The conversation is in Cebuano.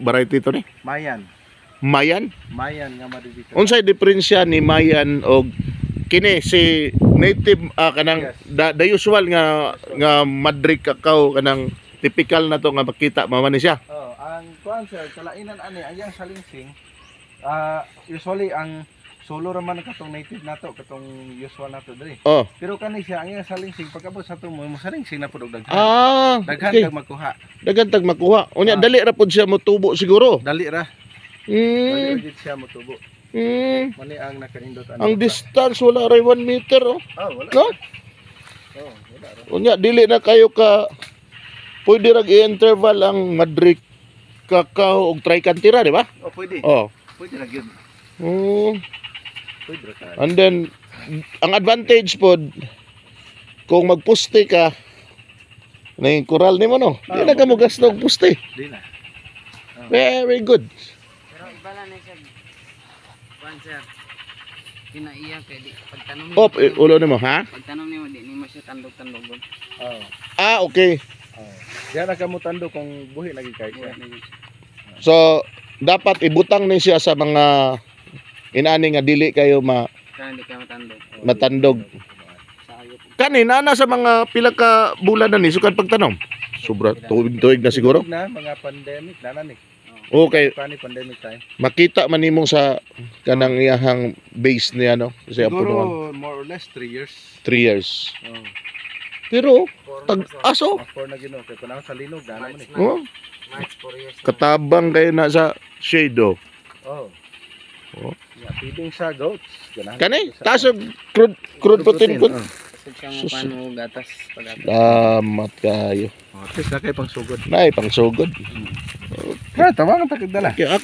variety to ni? Mayan. Mayan. Mayan nga Madre de Cacao. Unsay diferensya ni Mayan og kini si native, kanang the usual nga Madre cacao, kanang typical na to nga makita mama ni siya? Oh, ang kuan sir, kalainan ani ang iyang salingsing. Usually ang solo ra man katong native nato, katong usual nato diri. Pero kani siya, ang iyang salingsing, pagkabot sa tumo mo salingsing na pud og daghan. Daghan kag makuha. Daghan tag makuha. Unya dali ra pud siya motubo siguro. Dali ra. Dali ra gid siya motubo. Mani ang nakaindot ani. Ang distance wala ray 1 meter oh. Oh, wala. No? Oh, wala ra. Unya dili na kayo ka pwede ra i-interval ang Madre cacao og Tricantira, di ba? Oh, pwede. Oh. Pwede ra gyud. Pwede ra kayo. And then ang advantage pod kung magpuste ka na yung kural nimo, no. Di na ka mo gasto og puste. Di na. Very good. Pero iba lang na siya. Kuan sir. Kinaiya kay di pagtanom Oh, eh, ulo nimo ha? Pagtanom nimo, di nimo siya tandog-tandogon. Oh. Ah, okay. Oh. Diyan na ka mo tando kung buhi na gid kay siya. So dapat ibutang ni siya sa mga inani nga dili kayo ma Kaya di ka matandog. Oh, matandog. Sa ayop. Kani na sa mga pila ka bulan na ni sukad pagtanom. Sobra tuig-tuig na siguro. Na mga pandemic na na ni. Okay, Kani pandemic time. Makita man nimo sa kanang iyahang base niya, no, kasi ang punuan. Siguro more or less 3 years. 3 years. Oh. Pero Four tag na, sir. aso. Mga 4 na Ginoo kay panahon sa linog na naman March eh. na. Oh, March 4 years na. Katabang kayo na sa shade oh. Oh. Oh. Yeah, feeding sa goats. Ganahan Kani sa- taas og crude protein pud. Oh. Kusog siya mo Sus. paano gatas pagatas. Damat kayo. Oh, at least na kay pangsugod. Nay pangsugod. Ha, tawangan ta kag dala. Kaya